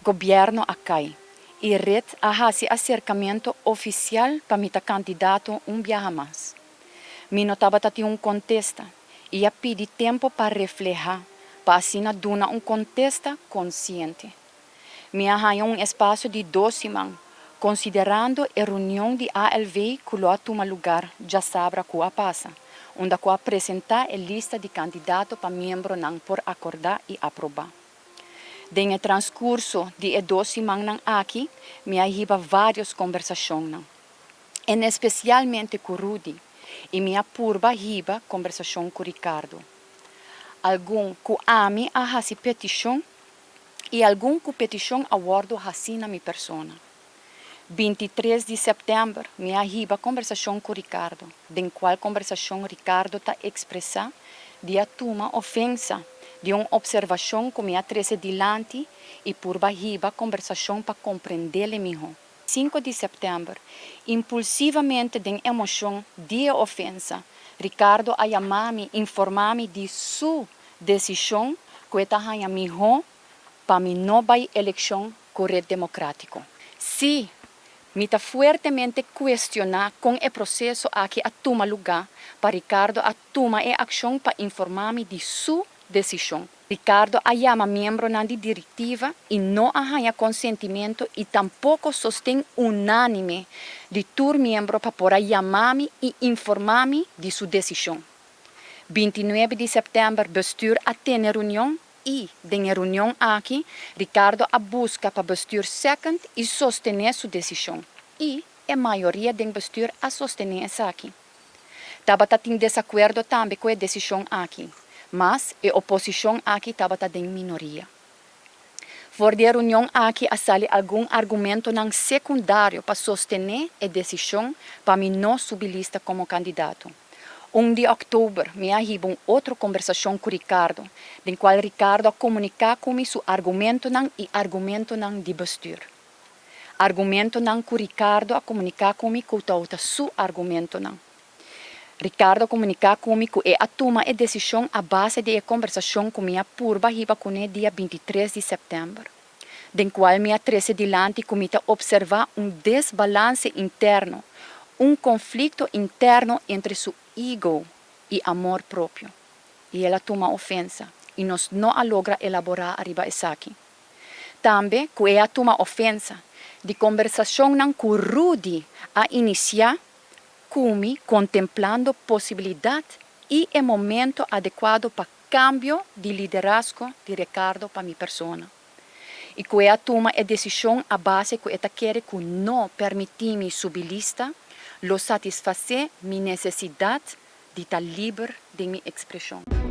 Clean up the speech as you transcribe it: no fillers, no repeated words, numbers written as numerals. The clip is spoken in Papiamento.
Gobierno a cay y red a haci acercamento oficial pa mi ta candidato un biaha mas. Mi no tabata tin un contesta y a pidi tempo pa refleha pa asina duna un contesta consciente. Mi a haña un espacio di 2 siman, considerando e reunion di ALV cu lo a tuma lugar diasabra cu a pasa, unda cu a presenta e lista di candidato pa miembronan por acorda y aproba. Den e transcurso di e 2 simannan aki, mi a hiba varios conversacion, en especialmente cu Rudy, y mi a purba hiba conversacion cu Ricardo. Algun cu ami a hasi peticion y algun cu peticion a wordo hasi na mi persona. 23 di september, mi a hiba conversacion cu Ricardo, den cual conversacion Ricardo ta expresa di a tuma ofensa di un observacion cu mi a trece dilanti y purba hiba conversacion pa comprende miho. 5 di september, impulsivamente den emocion di ofensa, Ricardo a yama mi, informa mi di su decision cu e ta haña miho pa mi no bay eleccion cu Red Democratico. Si, mi ta fuertemente cuestiona con e proceso aki a tuma lugar pa Ricardo a tuma e accion pa informa mi di su decision. Ricardo a yama miembronan di directiva y no a haña consentimento y tampoco sosten unanime di tur miembro pa por a yama mi y informa mi di su decision. 29 di september, bestuur a tene reunion y den e reunion aki, Ricardo a busca pa bestuur second y sostene su decision. Y e mayoria di bestuur a sostene esaki. Tabata tin desacuerdo tambe cu e decision aki, mas e oposicion aki tabata den minoria. For di e reunion aki a sali algun argumentonan secundario pa sostene e decision pa mi no subi lista como candidato. 1 di october, mi a hiba un otro conversacion cu Ricardo, den cual Ricardo a comunica cu mi su argumentonan y argumentonan di bestuur. Argumentonan cu Ricardo a comunica cu mi cu ta su argumentonan. Ricardo a comunica cu mi cu el a tuma e decision a base di e conversacion cu mi a purba hiba cu ne dia 23 di september, den cual mi a trece dilanti cu mi ta observa un desbalance interno, un conflicto interno entre su ego y amor propio. Y el a tuma ofensa y nos no a logra elabora ariba esaki. Tambe cu el a tuma ofensa di conversacionnan cu Rudy a inicia cu mi contemplando posibilidad y e momento adecuado pa cambio di liderazgo di Ricardo pa mi persona. Y cu el a tuma e decision a base cu e ta kere cu no permiti mi subi lista, lo satisface mi necesidad di ta liber di mi expresion.